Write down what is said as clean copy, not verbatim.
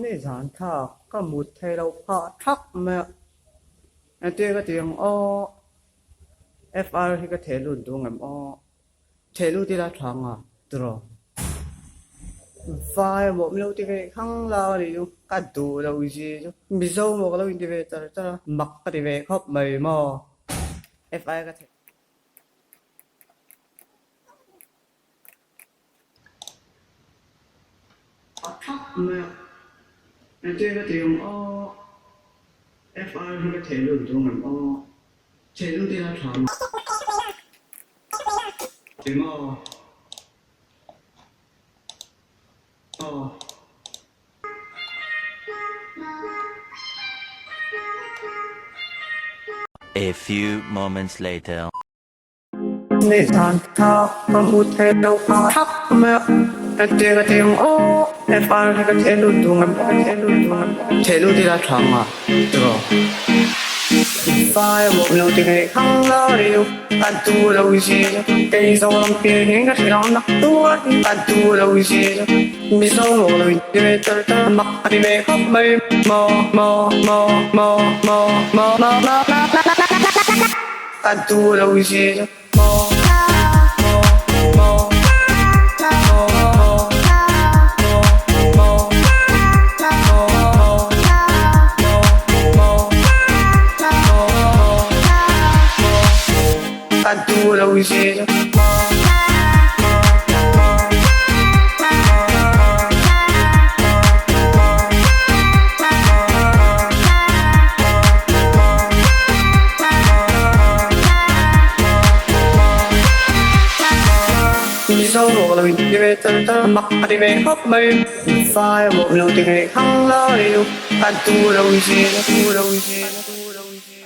Nizan thlak ka mut thei lo phah thak mai a, engtin ka ti ang aw, FR hi ka theh lut duh ngem aw, theh lut ila tha nga tiraw? Vai maw min lo ti ve khang lau a nih chu, ka duh lo zi chu, Mizo maw ka lo inti ve char char a, mak ka ti ve khawp mai maw, FI ka theh. A thak mai a, engtin ka ti ang aw, FR hi ka theh lut duh ngem aw, theh lut ila tha mai maw aw. A few moments later. Nizan thlak ka hmu thei lo kha thak mai a, engtin ka ti ang aw, FR hi ka theh lut duh ngem aw, theh lut duh ngem aw, theh lut ila tha nga tiraw? Vai maw lo ti ngei khang la riu, ka duh lo zir, kei Zoram pian in ka hrilh ang nak tuar, ka duh lo zir, Mizo maw lo inti ve char char, mak ka ti ve khawp mai, maw maw maw maw maw maw maw maw. Ka duh lo zir maw maw maw maw maw maw maw maw maw maw maw maw maw Ka duh lo zir maw maw maw Mizo maw lo inti ve char char mak a ti ve khawp mai. Vai maw lo ti ngei khang la riu, ka duh lo zir, duh lo zir, duh lo zir.